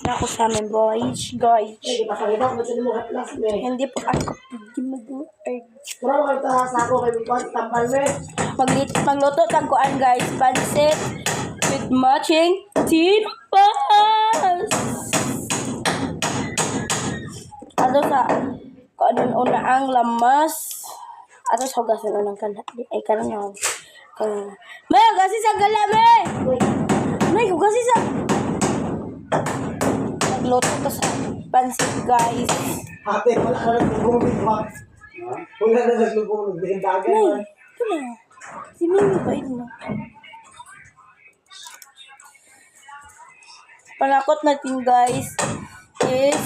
Na ako sa aming village, guys. Hindi pa kaya ko sa mga plus me. Hindi po ako pwede mag-work. Mura mo kayo sa ako kay buwan tambal me. Magluto tagkuan, guys, pansit with matching tinapa. Ato sa kuan una ang lamas. Ato sa hugasan unang kala. Ay, karon nga. Karon. May hugasi sa gala, may. May hugasi sa. Nagluto to sa pansit, guys. Ate, wala ka naglubong ba? Wala na naglubong ng dagat Nay, man. ito na. Si Mimi ba ito na? Panakot natin, guys, is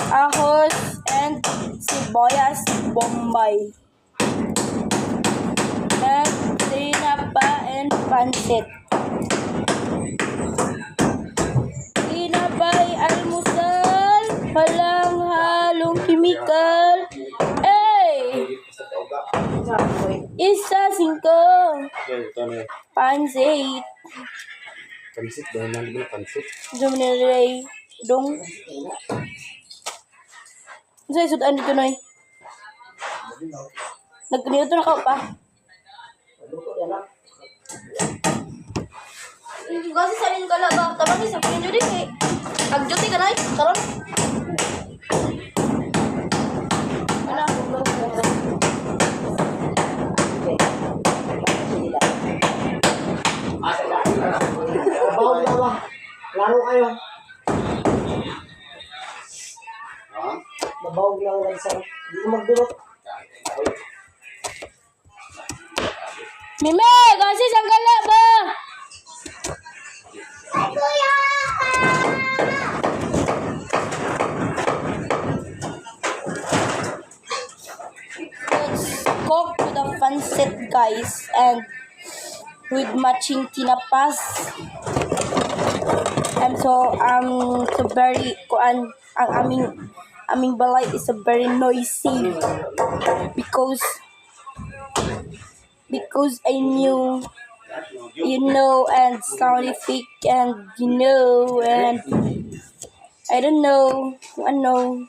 ahos and sibuyas bombay. And tinapa and pancit. Tinapay, almusal, walang halong kimikal. Ay! Isa, singko. Ito na. Pansit. Pansit, dahil na na pansit. Juminilay. Dong. Sa isudan dito, Noy? Nagniluto na ka pa. Luto yan lang. Kasi sa rin ka lang ba? Tabang isa ko ninyo din eh. Ag-duty ka na eh. Karon. Ano? Bawal na ba? Laro kayo. Ha? Mabawag lang lang sa. Hindi ko magdurot. Mime! Kasi sa gala ba? Let's cook to the pancit, guys, and with matching tinapas. I'm so very kuan, ang aming balay is a very noisy because I knew and sound effect and and I don't know kung ano.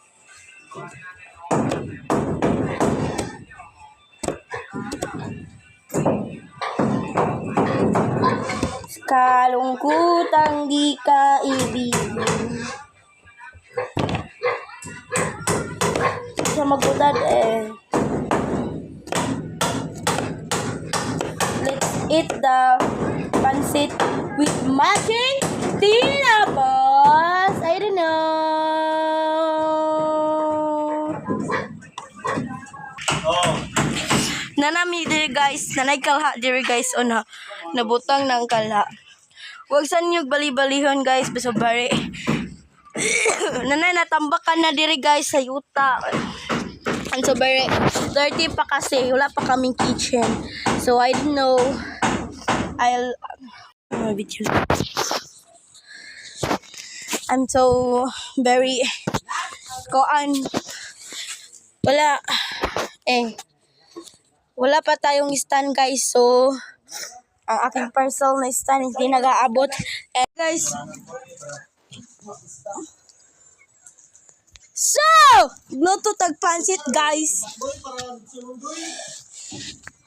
Kalungkutang di ka ibigin. Siya magudad eh. Let's eat the pancit with matching tinapos. I don't know. Oh. Nanami diri, guys, nanay kalha diri, guys, ona nabutang ng kalha. Wag sa inyo bali-balihon, guys, basta bari. Nanay natambakan na diri, guys, sa yuta. And so very dirty pa kasi wala pa kaming kitchen. So I don't know. I'll video. I'm so very koan. Wala eh. Wala pa tayong stand, guys. So ang aking parcel na stand hindi nag-aabot. Eh, guys. So, magluto tag pansit, guys.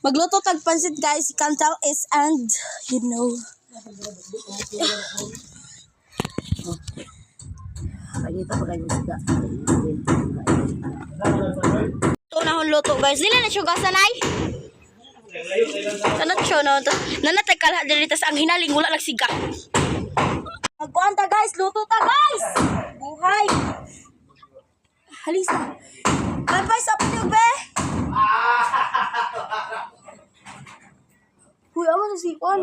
Magluto tag pansit, guys. You can tell is and. Pagita pa kayo isda. Ito na akong luto, guys. Dili na siya gasan ay. Tanat siya no. Nanatay kalha dili tas ang hinaling wala nagsiga. Magkuan ta, guys, luto ta, guys. Buhay. Halisa. Bye bye sa pag be. Uy, amo sa sipon.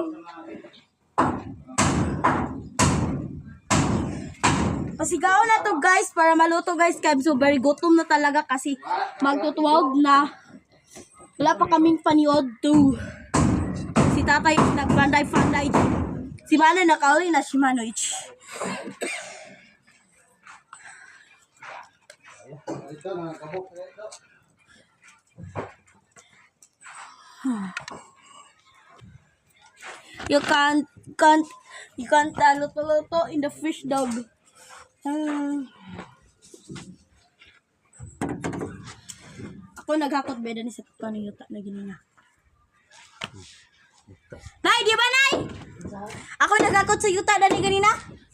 Pasigaw na to, guys, para maluto, guys. Kaya so very gutom na talaga kasi magto-12 na. Wala pa kaming paniod to. Si tatay nagpanday-panday. Si Manoy nakauli na si Manoy. Ito, nakakabok. Ito. You can't luto-luto in the fish dog. Ah. Ako naghakot beda ni sa paano yuta na ginina. Nay, di ba, Nay? Ako naghakot sa yuta dani ganina?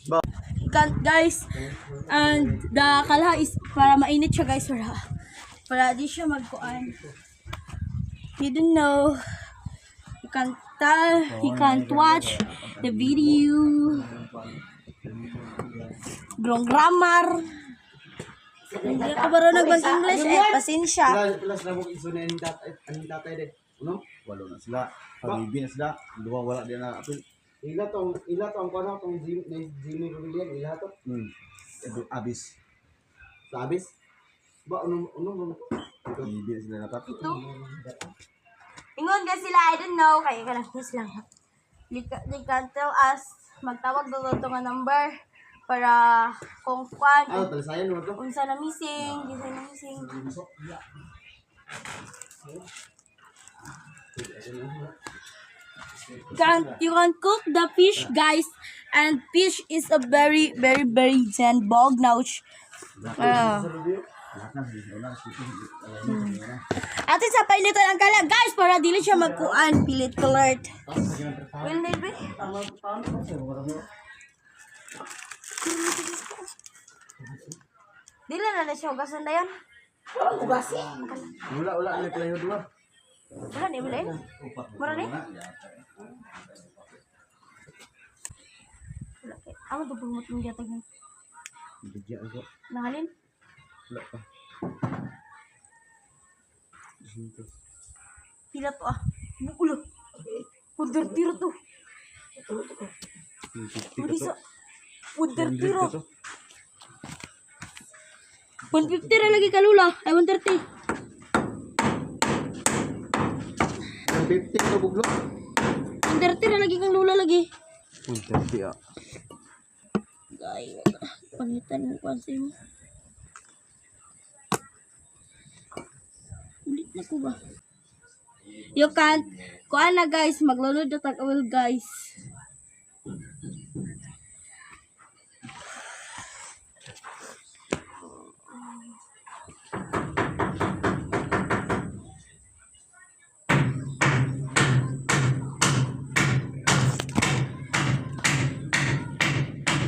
Ba- Can't, guys. And the kalha is para mainit siya, guys, para di siya magkuan. You don't know. You can't tell, you can't watch the video. Grong grammar. Hindi ako marunong mag-English eh, pasensya. Pila sila mo iso na ining tatay de. Ano? Walo na sila. Habibi na sila. Duwa wala din na apil. Ila tong kuno tong Jimmy Jimmy Rubilian ila to. Ito abis. Sabis. Ba uno uno uno. Habibi na sila dapat. Ito. Ingon ka sila, I don't know. Kaya ka lang, please lang. They can tell us, magtawag daw to nga number para kung kwan, Ah, talisayan mo to. unsa na missing, di na missing. You can cook the fish, guys, and fish is a very, very, very gen bog now. Ah. Ate sa painitan ang kala, guys, para dili siya magkuan, pilit alert. Will maybe? Dili na na siya hugasan na yan. Hugasi? Wala wala ni playo duwa. Wala ni, wala ni. Mura ni? Wala kay. Amo to pumot mong giatag ni. Bigyan ako. Nahalin? Wala pa. Pila to ah. Ulo. 130 ra to. Uri sa 130 ra. 150 ra lagi kalula. Ay, 130. 150 to buglo. 130 ra lagi kang lula lagi. 130 ah. Gay, pangitan mo kwan sa imo. Ulit na ko ba? You can't. Kuan na, guys, maglunod na tag oil, guys.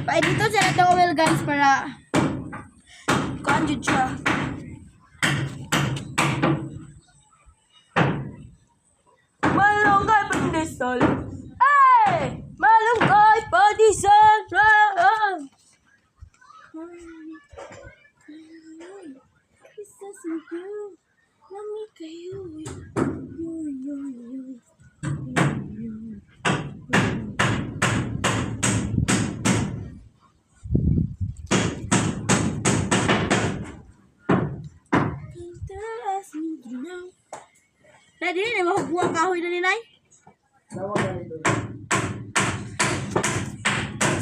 Pa dito sa natong oil, guys, para kuan jud siya. Malunggay pandesal. Ay! Malunggay pandesal. Ah! Kisas mo. Lami kayo. Yoy, yoy, yoy. Yoy, yoy. Nay, dili na mahubuang ang kahoy na ni Nay.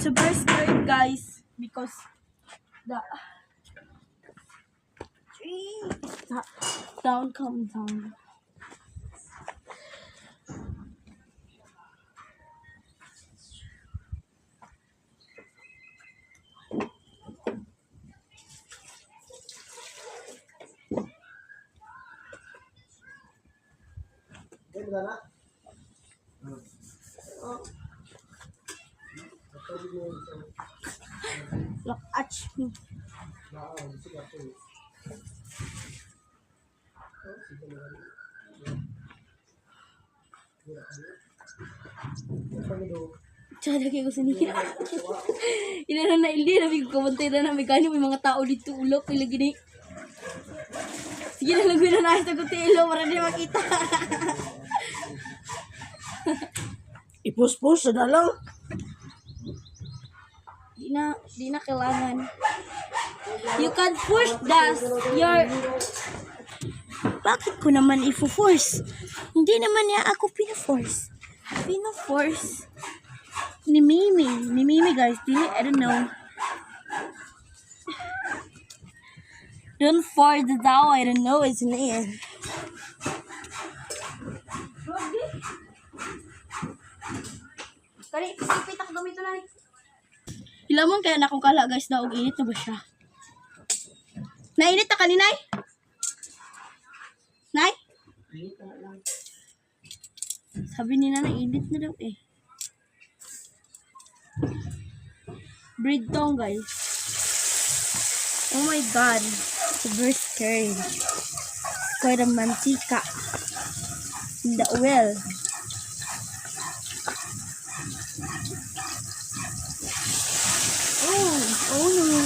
Super scared, guys, because the tree is down, come down. Look at me. Tsada kayo sa niya. Ina na na ili na mig kumantay na na may gani may mga tao dito ulok kay lagi ni. Sige na lang na na sa kutilo para di makita. Ipuspos na lang. Di na kailangan. You can push the your. Bakit ko naman ifo-force? Hindi naman niya ako pina-force. Pina-force ni Mimi. Ni Mimi, guys. Di, I don't know. Don't force the daw. I don't know. It's name. Kani, isipit ako gamit na. Hilamon kaya na akong kala, guys, na og init na ba siya? Nainit na kaninay? Nay? Sabi ni nanay, init na daw eh. Bread tong, guys. Oh my God. It's very scary. It's quite a mantika. In the oil. Oh, oh no.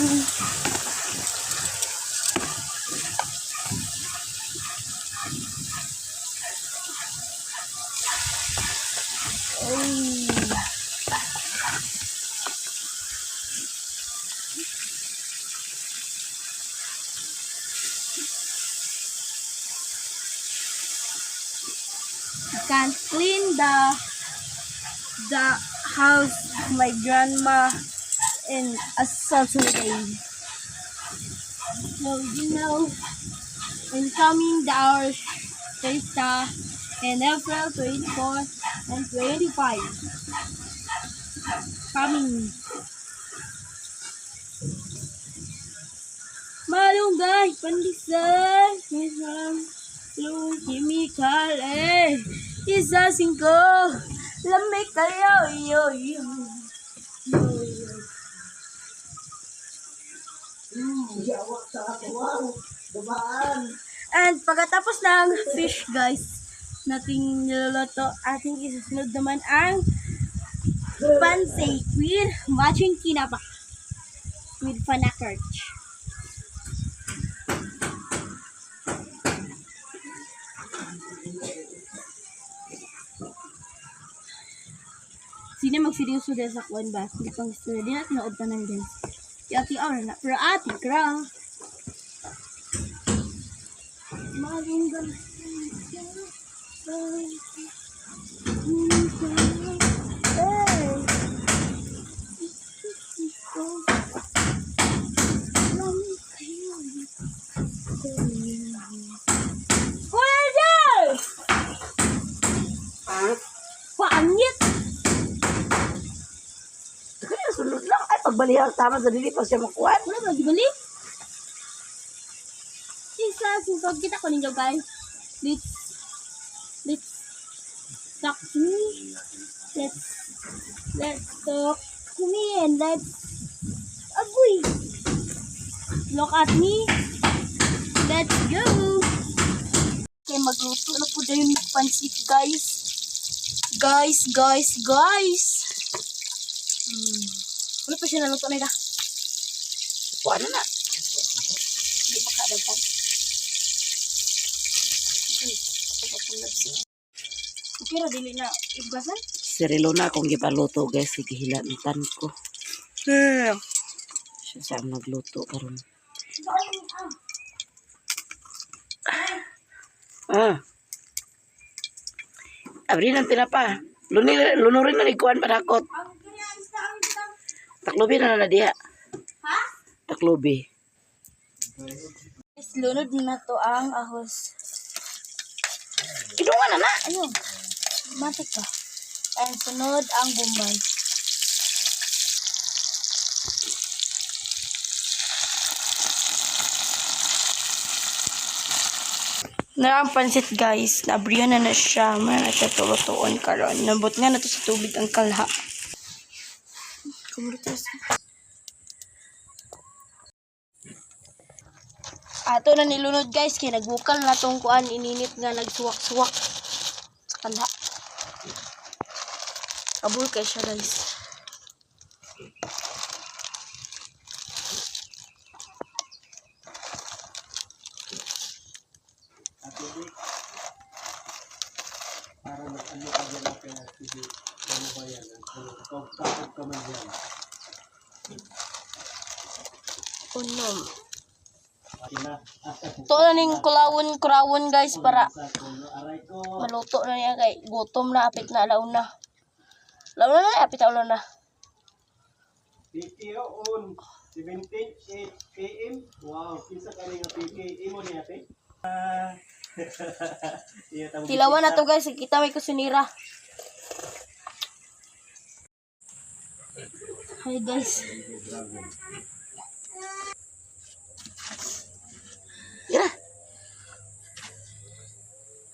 Oh. Can't clean the house of my grandma in a Saturday. So in coming the hours fiesta in April 24 and 25. Coming. Malunggay, pandesal, isang long chemical, eh. Isa singko, lamig kayo, yo, yo. Yo, yo. Yawa sa ako. Dumaan. And pagkatapos ng fish, guys, nating niluluto, ating isusunod naman ang pancake with matching kinapa with panakert. Sino magseryoso dahil sa kuwan ba? Hindi pang istorya. Di natin naod tanan, guys. Di ati aura na. Pero ati, kra. Malunggan. Hey. Kuya Jay! Pangit! Kaya sunod lang. Ay, pagbalihan tama sa dili pa siya makuan. Wala ba, gibali? Isa, susog kita ko ninyo, guys. Let's talk to me. Let's talk to me and let's, agoy! Look at me. Let's go! Okay, magluto na po dahil yung pansit, guys. Guys, guys, guys! Wala pa siya naluto na ito. Kuan na. Hindi pa kaadaghan. Okay ra dili na ibugasan? Sirilo na akong gipaluto, guys, sige hilamitan ko. Siya siya ang nagluto karon. Ah. Abri ng tinapa. Lunir, lunurin na ni kuan panakot. Taklubi na na diha. Ha? Taklubi. Guys, lunod na to ang ahos. Idungan na na. Ayun. Matik pa. And sunod ang Bombay. Na ang pansit, guys, naabrihan na na siya. May na siya tulutuon karon. Nabot nga na to sa tubig ang kalha. Kumrutos. Ato na nilunod, guys, kay nagbukal na tong kuan ininit nga nagsuwak-suwak sa kalha. Kabul kay siya, guys. Para mag-ano ka dyan kaya sige. Ano ba yan? Kapag ka man dyan. Unom. Sila. To na ning kulawon kurawon, guys, para Sa kuno. Aray ko. maluto na niya kay gutom na apit na alauna. Alauna na apit na alauna. PKO on 17 8 AM. Wow, kinsa kani nga PK imo ni ate? Ah. Iya, tamo Tilawan na to, guys, kita may kusinira. Hi, guys. Dragon. Ira.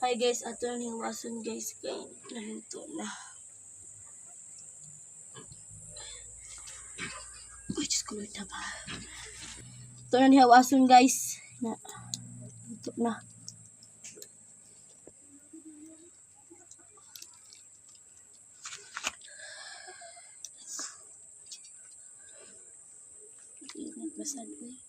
Hi guys, ato na ning wason guys kay naluto na. Uy, Diyos ko, Lord, ba? Ito na ni hawason guys. Na, luto na. Ingat masad uy.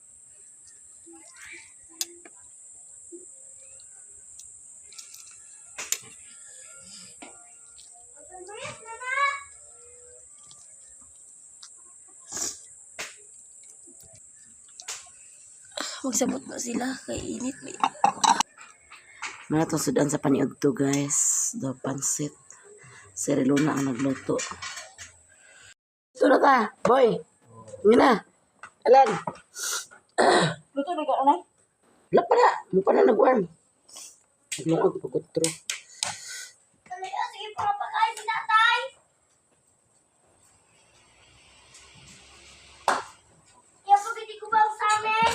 Magsabot na sila kay init may. Mga itong sudan sa paniud to guys. Do pansit. Si Reluna ang nagluto. Ito na ta, boy. Yun na. Alan. Luto na ka anay? Wala pa na. Mo pa na nag-warm. Nagluog pagutro. Sige, para pagkain si tatay. Kaya pag hindi ko ba sa amin?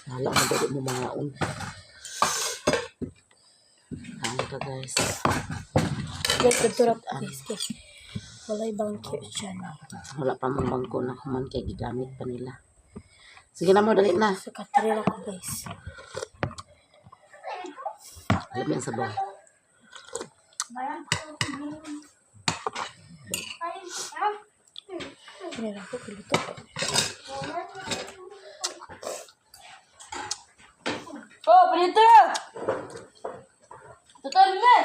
Hala, ang dali mo mga un. Kain ka guys. Guys, nagturap guys. Guys. Walay bangkyo dyan. Wala pa mong bangko na kuman kay gigamit pa nila. Sige na mo, dali na. So, katril ako guys. Alam yan sa sabaw. Katril ako, kiluto. Oh, palito! Totoo na!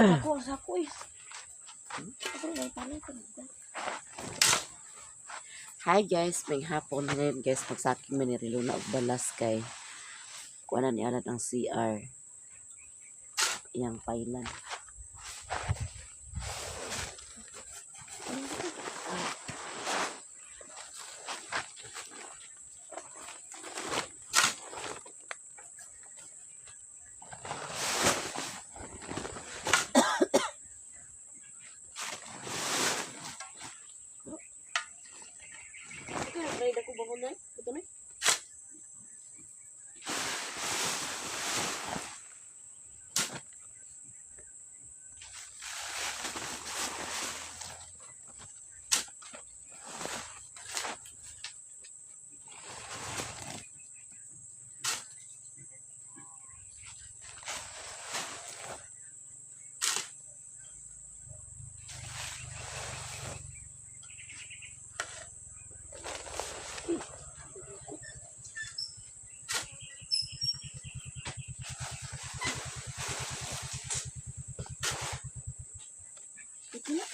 Ako, sa ako eh. Ako rin, paano ito? Hi guys, may hapon ngayon guys, magsaking mi ni Reluna og balas kay kuha na ni Alan ang CR. Iyang pailan. Kaya, ako ba ko na? Ito na? Ito na.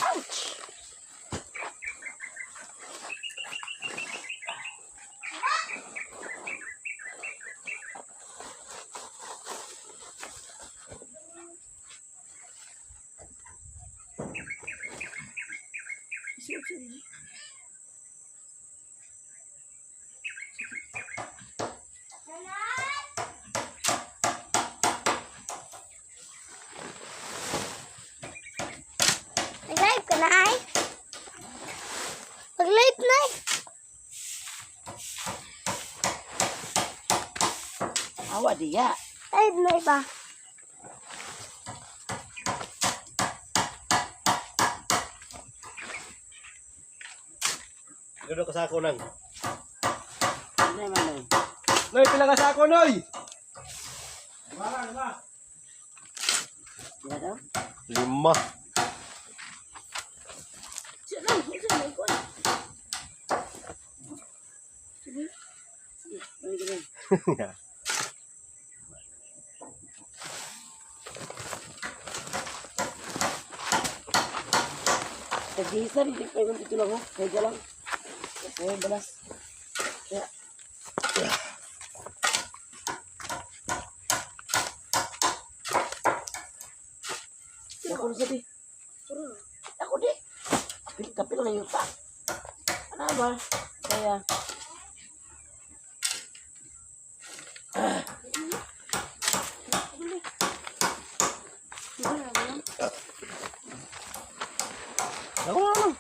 Ouch! Mag-live ka na ay? Mag-live na ay. Awa diya. Live na iba. Pila ka sako nang. Ano naman eh? Noy, pila ka sako, Noy? Pila daw? Lima. Siya lang, siya lang ko. Sige, balik ka. Tagisa, hindi pa yung dito lang, oh. Kaya lang. Kaya balas. Kaya. Ako na sabi. Ako di. Kapil, kapil na yung pa. Ano ba? Kaya. Ako na lang.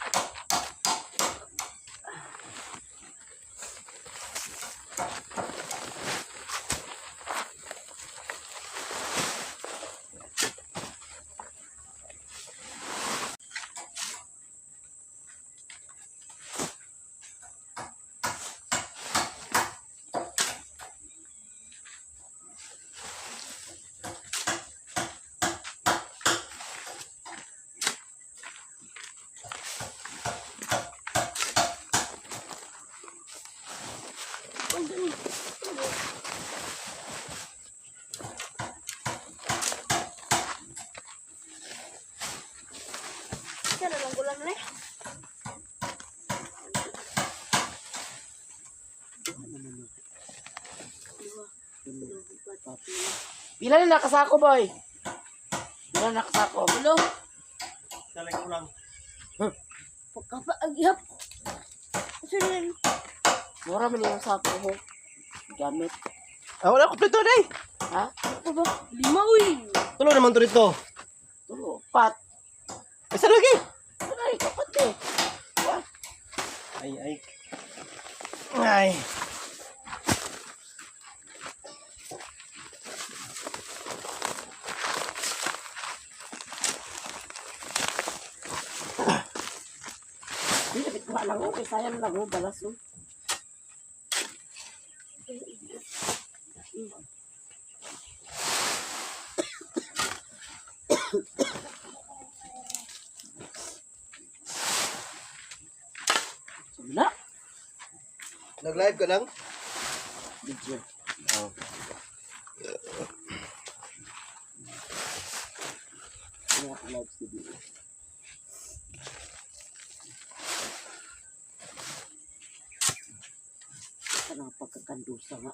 Siya na lang gulang na eh. Pila na nakasako, boy? Pila na nakasako? Ulo. Sa lang ulang. Pagkapaag-ihap. Siya na lang. Mura man yung sako, ho. Gamit. Ah, wala kompleto na eh. Ha? Ano ba? Lima uy. Tulo naman to dito. Tulo. Pat. Ay, sa lagi. Ano ay, kapat eh. Ay, ay. Ay. Hindi, dapat kuha lang, oh. Kay sayang lang, oh. Balas, oh. Wala. Nag-live ka lang? Video. Oh. Wala ka live studio. Kanang pagkakandusa nga.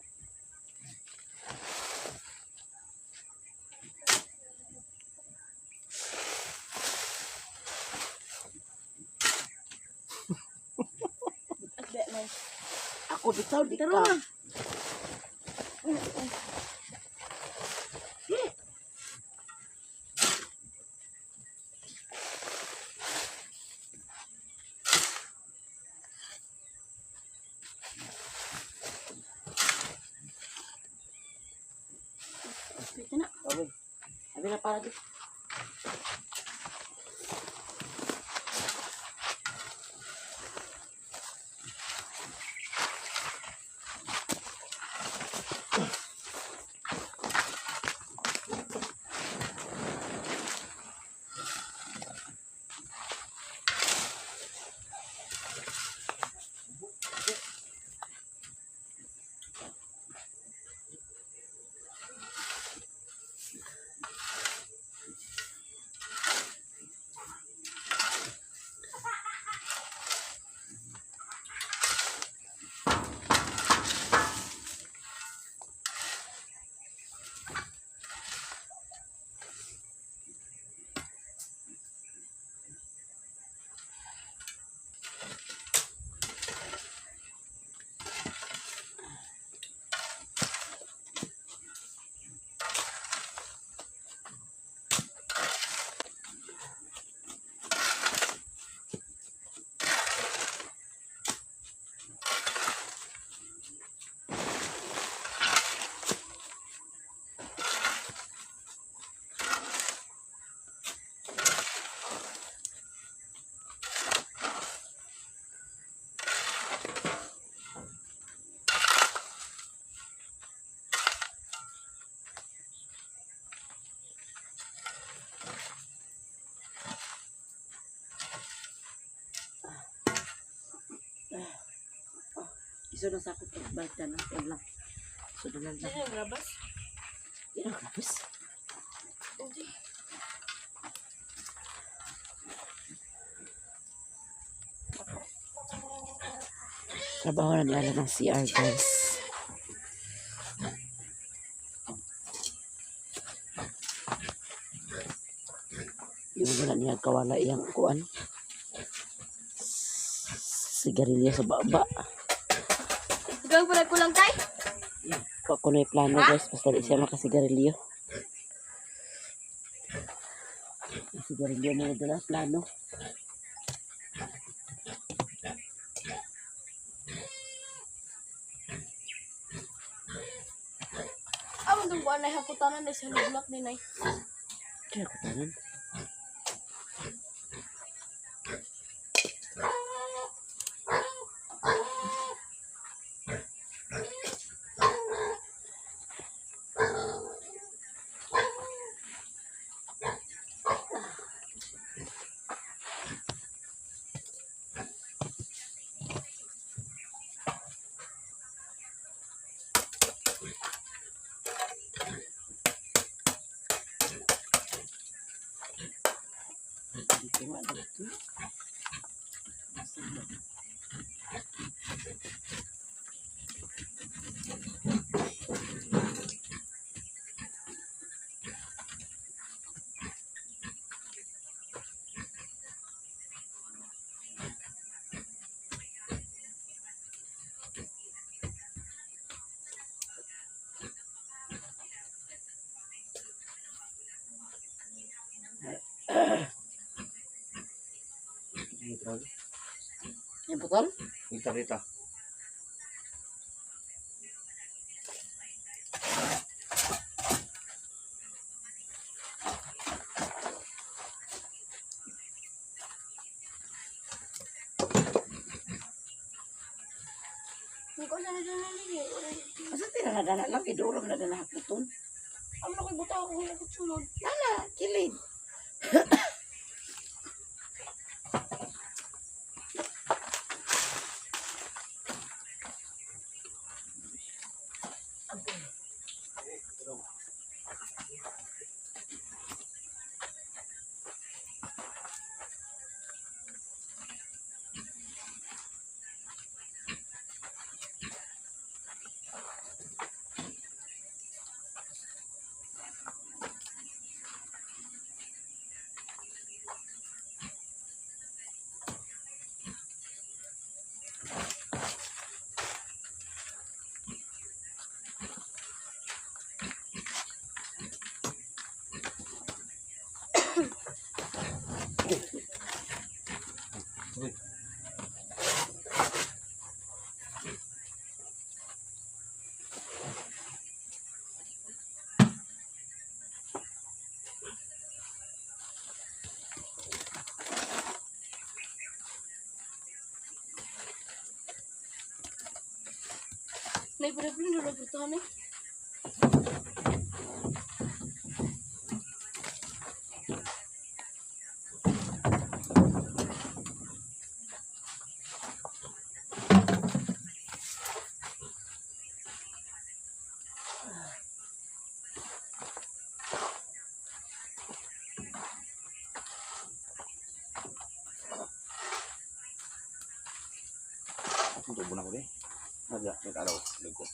Agbe lang. Ako bitaw di Tara ka. na. Pwede na. Sabi. Sabi na para dito. Iso na sa ako pagbalik na lang. Lang. So, lang lang. Sino grabas? Yan ang grabas. Trabaho na nila ng CR, guys. Yung wala niya kawala iyang kuan. Sigarilyo sa baba. Ikaw pala kulang tay? Wa ko na plano, guys, basta di siya makasigarilyo. Sigarilyo mo na dala, plano. Ah, mundong buwan na haputanan na sa luglak din ay. Kaya ko tanan. Dito nga, dito. Yung putol? Rita, Rita. Hindi ko sana dyan nalili. Asa tira na dala lang, idurog na dala haputon. Amo na ko'y buta ako hinakot sulod. Nala, kilid. Nay, pala pala nalagurtahan eh. Tubo na ko di. Nadya, may araw. Lig ko.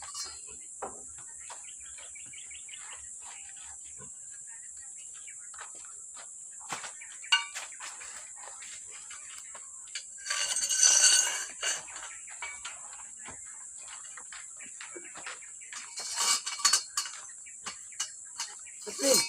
Muslim.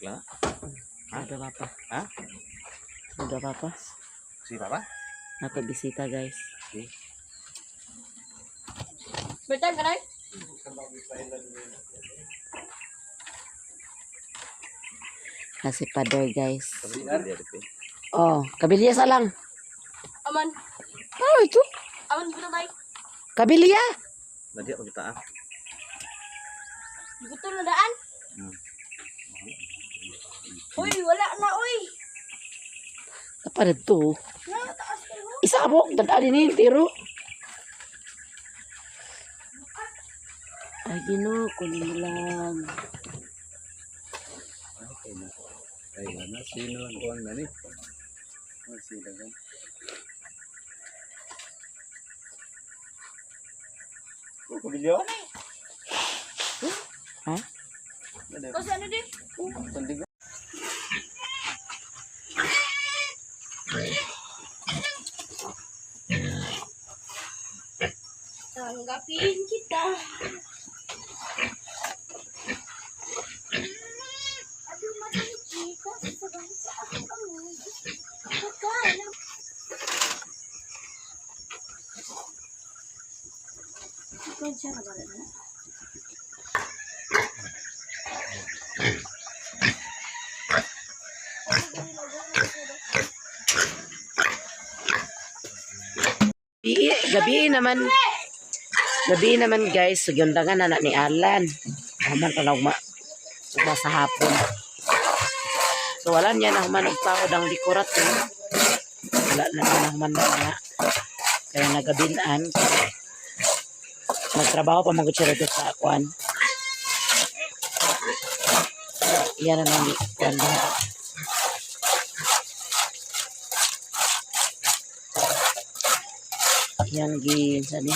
Kla? Ada papa. Ha? Ada papa. Si Papa? Nato bisita guys. Bedtime ka na eh? Nasi pader guys. Oh, kabiliya sa lang. Aman. Ano ito? Aman buta tayo. Kabiliya. Nadi ako kita ah. Gutom na daan. Uy, wala na uy. Kapared to. Na, taas kayo. Isa ka buok, dadali ni tiro. Ay, ginoo, kunin mo lang. Ay, ana sino lang kuan nani? Sino lang. Kubilyo? Ha? Kasi ano din? Pandig. Tanggapin kita. Gabi, gabi naman. Gabi naman guys, so gyundangan na na ni Alan. Human pa na ugma. Ugma sa hapon. So wala niya na human og taod ang likurat eh. Wala na niya na human na niya. Kaya nagabinan. Nagtrabaho pa magud siya dito sa akuan. Iyan na lang kuan diha. Yang gi sa ni.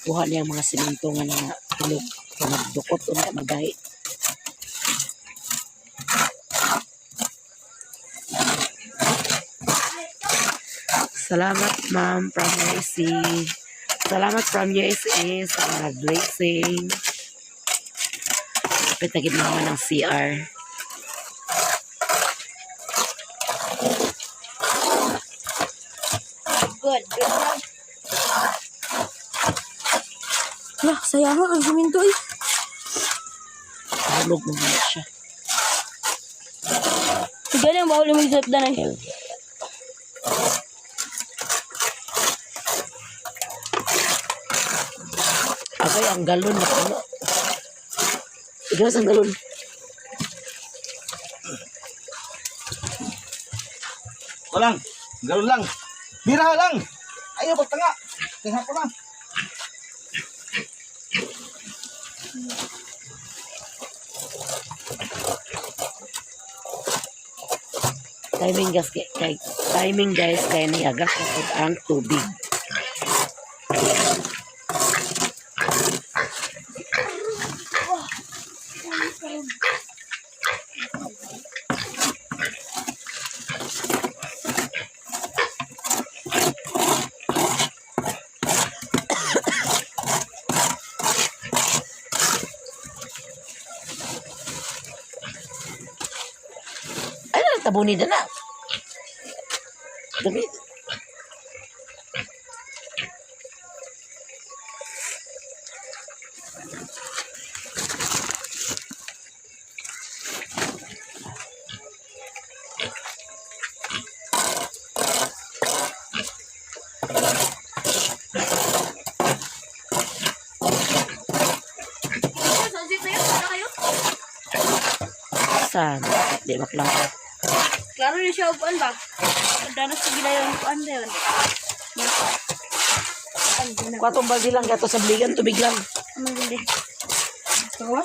Kuha niya ang mga simento nga na tulog kung nagdukot o na magay. Salamat ma'am from USA. Salamat from USA sa mga blessing. Kapit na gid naman ang CR. Good. Good job. Lah, sayang nga ang siminto eh. Tulog mo muna siya. Sige lang, bawal yung mag-isip na eh. Agay, ang galon na puno. Ikaw ang galon. Walang. Galon lang. Bira lang. Ayaw pagtanga. Tingnan ko lang. Timing guys, kay, timing guys, kay niagas na pud ang tubig. Ay, tabuni na na. Dami. Sa zip na yun, para kayo. Saan? Di maklaro. Klaro na siya upuan ba? Pagdanas sa gila yung upuan na yun. Kwatong baldi lang gato sa bligan, tubig lang. Ano gindi? Tawa?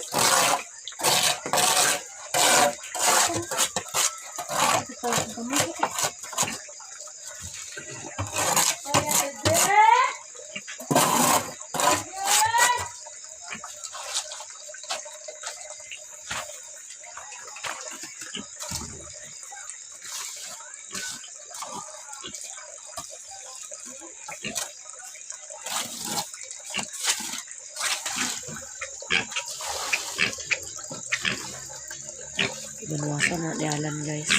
Ibanwasan na ni Alan, guys.